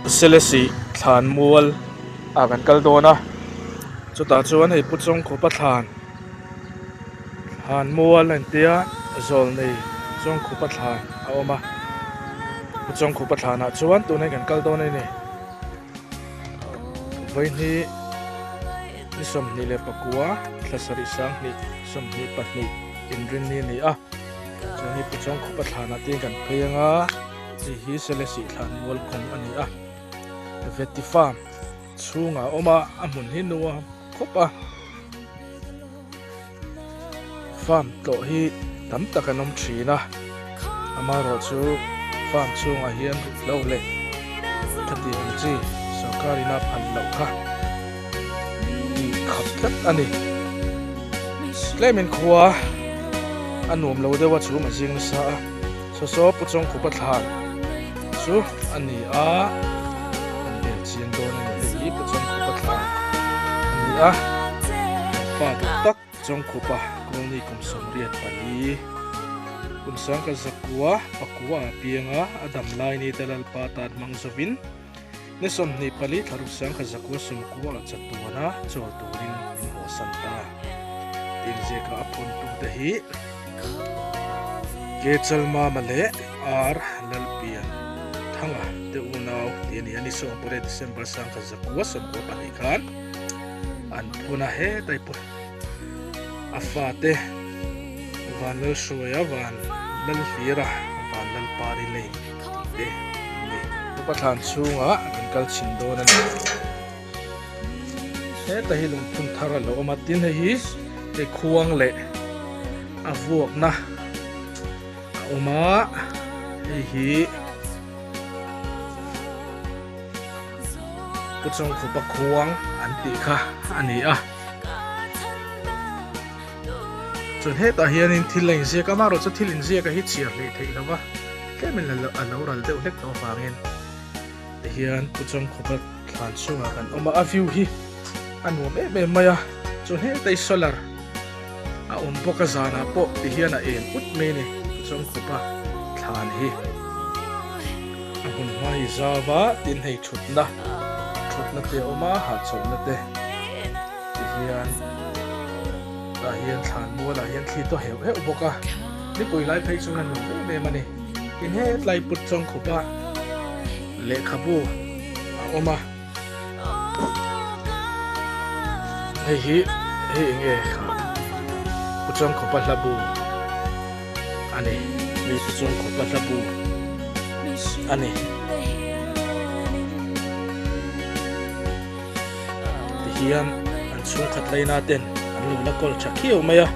Selesih thlan mual ah kan kal dawn a chutah chuan hei Pu Chawngkhupa thlan thlan mual a intia zawlnei Chawngkhupa thlan a awm a Pu Chawngkhupa thlan ah chuan tunah hian kan kal dawn a ni vawihnih ni 24 thla sarih sanghnih 22 inrinni a ni a chuan hei Pu Chawngkhupa thlan ah te hian kan phei anga. Hei hi Selesih thlan mual kawng a ni a, Veti Farm chhungah a awm a, a hmun hi nuam khawp a, farm tlawh hi tam tak an awm thin a, amaherawhchu farm chhungah hian ruihhlo leh khatiang ang chi sorkar ina phal loh kha tih khap tlat a ni. Tlemin khua a nuam lo deuh a chhum a zing nasa a. Saw saw Pu Chawngkhupa thlan chu a ni a, an bel chiang dawn a ni. Hei hi Pu Chawngkhupa thlan a ni a, kan pa duh tak Chawngkhupa Colony kum 84 kum sangka zakua pakua a piang a, a dam lai ni te Lalpa tan hmang zovin ni 24 thla ruk sangka zakua sawmkua ah chatuana chawl turin min hawsan ta. Tinziaka a phawntute hi. Kechalmama leh Ar Lalpian Thanga te unau tih a ni a, ni 18 December 1992 khan an phun a, hetai pawh a fate Vanlalhruaia, Vanlalhlira, Vanlalpari lei tih te an ni. Upa thlan chhungah kan kal chhin dawn a ni. Heta hi lungphun thar a lo awm a, tin hei hi hei khuang leh a vuakna a awm a, hei hi Pu Chawngkhupa khuang an tih kha a ni a. Chuan hetah hianin thil a inziak a, amaherawhchu thil inziak a hi chhiar hleih theih lo va, tlemin a lo ral deuh hlek tawh avangin. Tihian Pu Chawngkhupa thlan chhungah kan awm a, a view hi a nuam em em mai a, chuan hetlai solar a awm bawk a zanah pawh tihian a eng ut mai a ni Pu Chawngkhupa thlan hi a hmun hma hi zau a tin hei thutna thutna te a awm a hahchawlhna te tihian tah hian thlan mualah hian thli tawh heuh heuh bawk a nipui lai phei chuan a nuam em em a ni. Tin hetlai put chawng khawpa lehkhabu a awm a, hei hi hei eng nge kha pu chawng khawpa hla bu a ni, hei pu chawng khawpa hla bu a ni. Tihian an chhungkhat laina ten an lo la kawl tha khiau mai a.